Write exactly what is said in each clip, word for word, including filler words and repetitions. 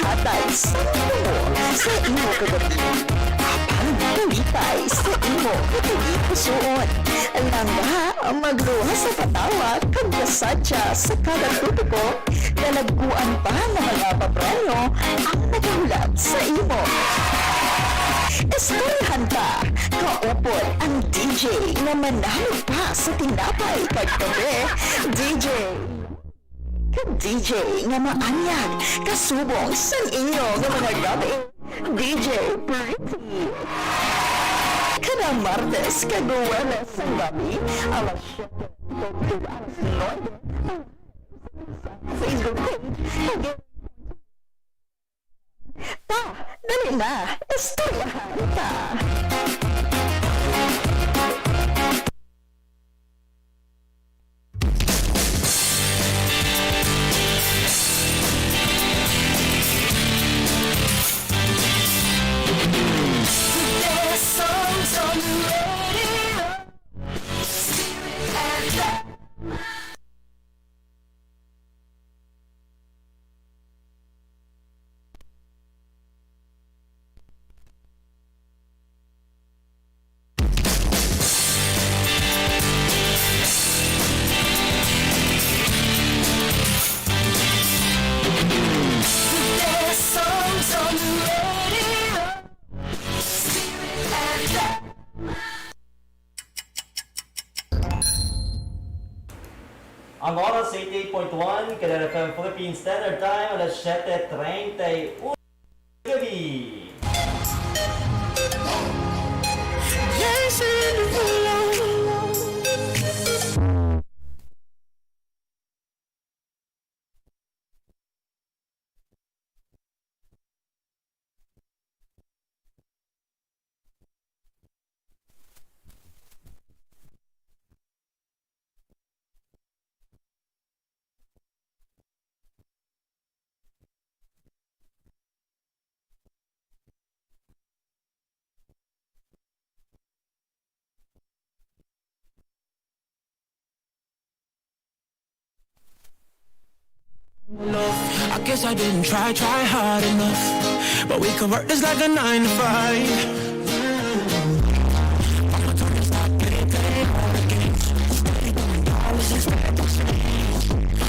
Atay sa imo, sa imo kagabi. Apan kalipay sa imo kagabi pusoon. Langga, magluwas sa patawa, kag kasadya sa kada topiko. Dalagkuan pa nga mga papremyo ang nagahulat sa imo. Istoryahan ta, kaupod ang D J nga manamig pa sa tinapay kag kape. D J. Kag D J nga maanyag, kasubong sang inyo nga mga gabi, D J Pretty. Kada Martes kag Huwebes sang gabi, alas siyete hangtod alas nuebe, Facebook page, kag ta, dali na, istoryahan ta. Ang oras, eighty-eight point one, Kadena F M Philippine Standard Time, alas siyete treinta y uno gabi. I guess I didn't try, try hard enough. But we can work this like a nine to five. All the time, stop playing, playing all the games. Steady doing dollars, expect the change.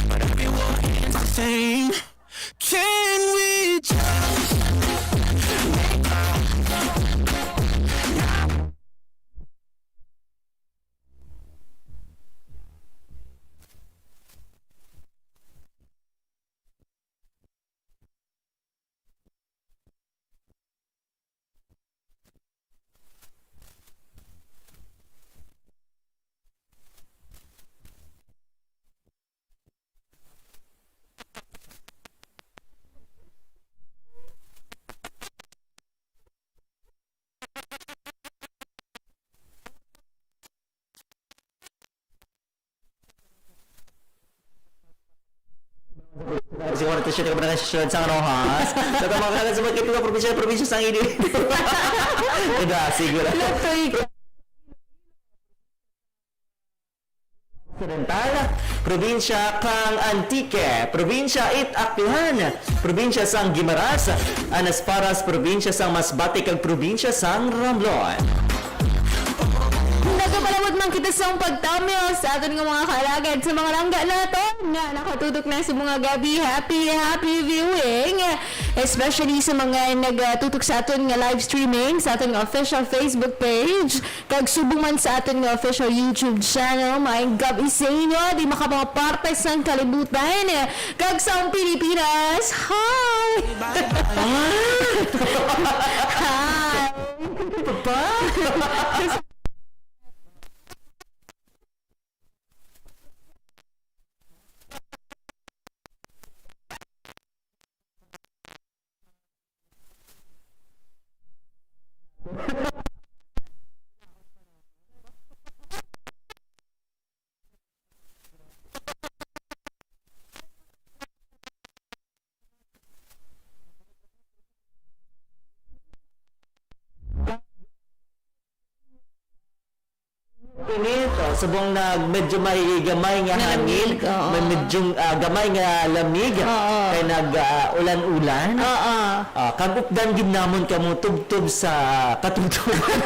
But everyone ends the same. Can we just Siguro ito siya, di ko pa nakasisyon sa ano, ha? Sa tamang kanan sa mga kaibigan, probinsya, probinsya sang ini. Kada, siguro. Occidental, probinsya kang Antique, probinsya it Aklan, probinsya sang Guimaras, Anas Paras, probinsya sang Masbate, kag probinsya sang Romblon. Nagapalabot man kita sa pagtamyo sa aton nga mga kaalagad sa mga langga naton nga nakatutok na sa mga gabi. Happy, happy viewing, especially sa mga nagatutok sa aton nga live streaming sa aton nga official Facebook page. Kag subong man sa aton nga official YouTube channel, maayong gab-i sa inyo. Di maka mga parte sang kalibutan, kag sang Pilipinas. Hi! Hi! Subong nag medyo may gamay nga Nga hangin, lamig, oo. may medyo, ah, gamay nga lamig, Oo. kay nag, ah, ulan-ulan. Oo. Ah, kag updan gid namon kamo tubtob sa katubtoban.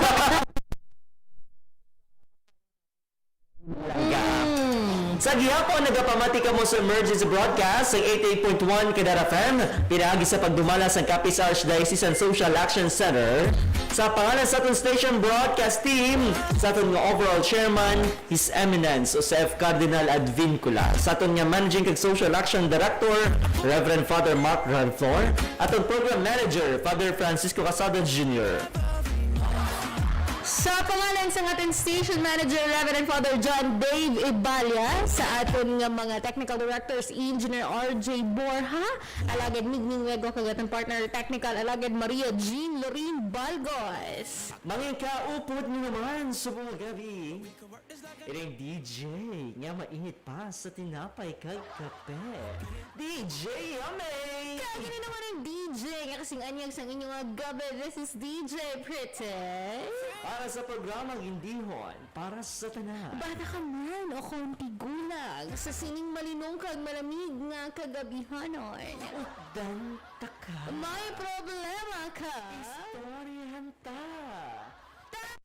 Mm. Sa gihapon, nagapamati kamo sa emergency broadcast sa eighty-eight point one Kadar F M, pinaagi sa pagdumala sang Capiz Archdiocese and Social Action Center. Sa pangalan sa aton station broadcast team, sa aton nga overall chairman, His Eminence Joseph Cardinal Advincula, sa aton nga Managing kag Social Action Director, Reverend Father Mark Ranflor, aton Program Manager, Father Francisco Casada Junior. Sa pangalan sa aton Station Manager, Reverend Father John Dave Ibalia, sa aton nga mga Technical Directors, Engineer R J Borja, Alagad Nigning Wego, kag aton partner technical, Alagad Maria Jean Lorraine Balgos. Mangin ka upod nga naman, subong nga gabi. Ining D J nga mainit pa sa tinapay kag kape. D J Yummy! Kag ini naman ang D J nga kasing anyag sang inyo nga gabi. This is D J Pretty. Para sa programang Indihon, para sa tanan. Bata ka man o konti gulang, sa sining malinong kag malamig nga kagabihanon. Updan ta ka. May problema ka. Istoryahan ta. Ta-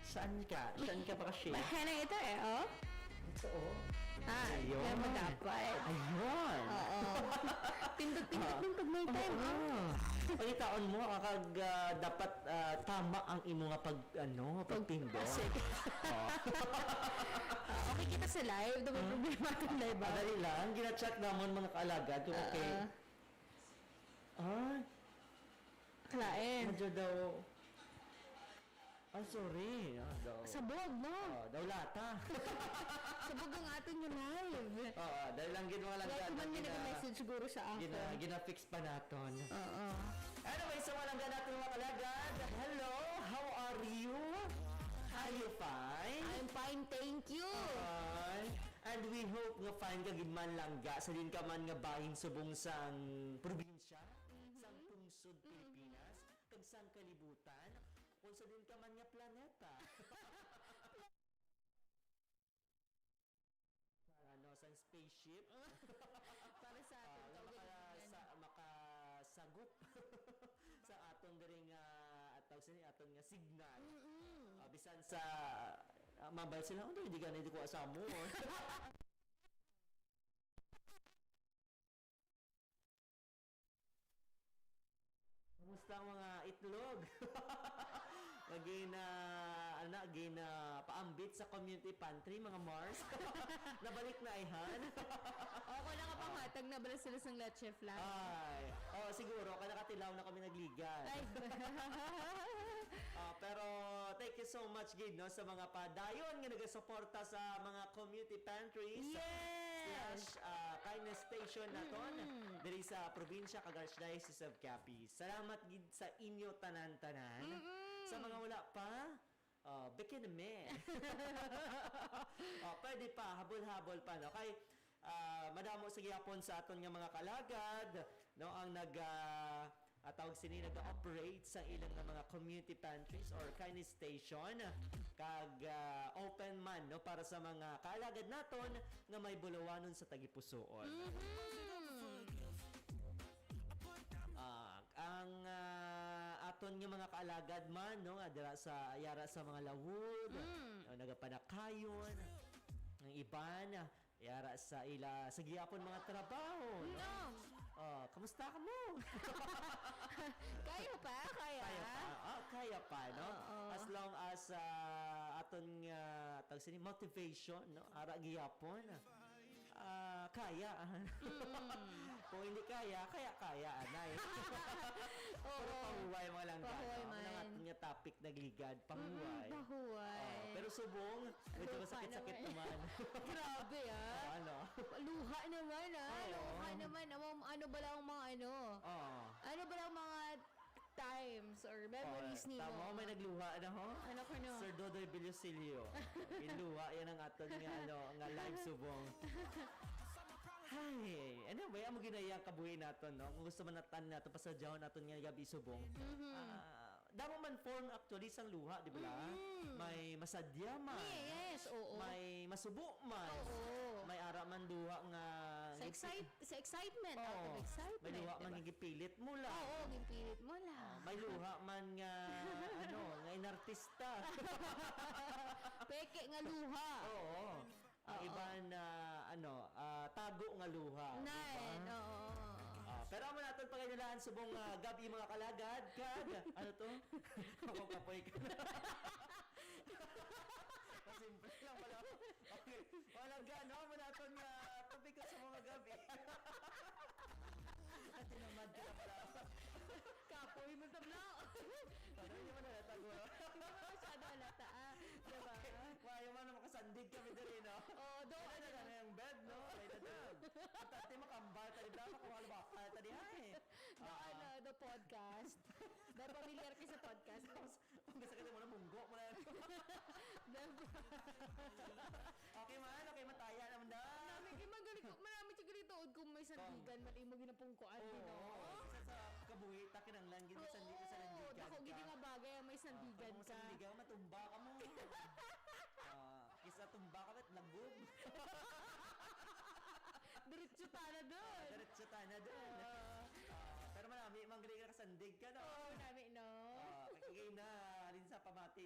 Saan ka? Saan ka pa kasi? Mahina ito eh, oh. Ito, oh. Ah, Ayun. Yan mo dapat. Ayun. Oo. Pindot-pindot Ah. ng pag may time, Oo. oh. Pangitaon mo, ah, kag, ah, dapat, ah, tama ang imo nga pag, ano, Pag- pagpindot. Ah, sige. Oh. Ah, okay kita sa live. Dapat Ah. problema itong live, ah. Ah, dali lang. Gina-check namon, mga kaalagad, kung okay. Ah. Ah. Kalain. Medyo daw, ah, sorry. Ah, daw. Sabog, no? Ah, daw lata. Sabog ang aton nga live. Oo, dahil lang gid mga Wala lata ko man nga gina-, nag-message siguro sa ako. gina-, gina-fix pa naton. Oo. Anyway, sa mga langga naton, mga kalagad, hello, how are you? Are you fine? I'm fine, thank you. Okay. And we hope nga fine ka gid man, langga, sa din ka man nga bahin subong sang probinsya, Mhm. sang pungsod Mhm. Pilipinas, kag sang kalibutan, kung sa din ka man nga planeta. Sa, ano, sang spaceship. Para sa aton Ah, nga to, maka-, ganyan. sa, makasagop sa aton diri nga, ah, tawag sini, aton nga signal. Mm-mm. Ah, bisan sa, ah, mabal sila, "Ano, hindi ka na, hindi ko asamo." Kumusta ang mga itlog? Magina, ana, gina paambit sa community pantry, mga Mars. Nabalik na, ihan. O, kung nakapanghatag na bala sila sang leche flan? Ay, oh, siguro, kaya nakatilaw na kami nagligad. Ay. Ah, pero thank you so much gid, no, sa mga padayon nga nagasuporta sa mga community pantries Yes! slash, ah, kindness station naton Mm-mm. diri sa probinsya kag Archdiocese of Capiz. Salamat gid sa inyo tanan-tanan. Mm-mm. Sa mga wala pa, ah, bigyan na me. Oh, pwede pa, habol-habol pa, no? Kay, ah, madamo sa gihapon sa aton nga mga kalagad, no, ang nag, ah, ah, tawag sini, nag-operate sa ilang nga mga community pantries or kindness station, kag, ah, open man, no, para sa mga kaalagad naton nga may bulawanon sa tagipusoon. Mhm. Ah, ang, ah, aton nga mga kaalagad man, no, nga dira sa, yara sa mga lawod, Mm. no, nagapanakayon, ang iban, yara sa ila, sa gihapon mga trabaho, no? No. Oh, kamusta ka mo? Kaya pa, kaya. Kaya pa? Ah, kaya pa, no? Oo. As long as, ah, aton nga, tawag sini, motivation, no? Ara gihapon. Ah, kaya. Mm. Kung hindi kaya, kaya, kaya, anay. Oo. Pero pahuway, mga langga, Pahuway no? Ang man. aton nga topic nagligad, Mm, pahuway. pahuway. Oh, pero subong, medyo Luha masakit-sakit naman. naman. Grabe, ah. Oh, ano? Luha naman, ah. Oo. Luha naman. Ano, ano ba lang ang mga ano? Oo. Ano ba lang ang mga times or memories Oh, nimo? tama, may nagluha na, ho? Ano ko, no? Sir Dodoy Bellosillo. Ginluha yan ang aton nga, ano, nga live subong. Ay, ano ba yan? Amo ginaya ang kabuhi naton, no? Kung gusto man natin nato pasadjahon naton nga gabi subong. Mhm. Ah, Damo man form actually sang luha, di ba? Mm. May masadya man. Yes, oo. May masubo man. Oo. May ara man luha nga Sa excite-, sa excitement, out of Oo. excitement, May luha man di ba? nga gipilit mo lang. Oo, gipilit mo lang. Ah, may luha man nga, ano, nga inartista. Peke nga luha. Oo. Ang Oo. iban, ah, ano, ah, tago nga luha, di ba? Nan, oo. Ah, pero amo naton pagkailangan subong, ah, gab-i, mga kalagad, kag, ano to? Ako kapoy ka na. Simple lang pala. Okay. Wala gano, amo naton nga topiko sa mga gab-i. At tinamad ka na pala. Kapoy mo tabla. Ano, hindi mo na natago, no? Hindi mo masyado halata, ah. Di ba? Okay. Maayo man, makasandig kami diri, no? Oo, do, Ano ano na na. lang yung bed, no? Ay, na dog. Importante, makambal tayo, dapat kung ano ba, kaya tayo, hay. Do, Ah. ano, do podcast. Do, familiar ka sa podcast. Tapos, kung gusto ka mo na, munggo mo na. Di ba? Okay man, okay, mataya naman daw. Marami, kay magaling ko, marami siya ganito, kung may sandigan man, imo ginapungkuan, Oo, di, no? Isa sa kabuhi, ta kinahanglan gid, may sandi-, Oo, sandigan dako gid ka. nga bagay ang may Ah, sandigan kung ka. sandigan, matumba ka mo. Ah, kisa tumba ka, ba't lagog? Diretso ta na dun. Ah, diretso ta na dun. Oo. Ah, pero marami, manggaling ka, sandig ka, no? Oo, marami, no? Ah, kikigay na, rin sa pamati.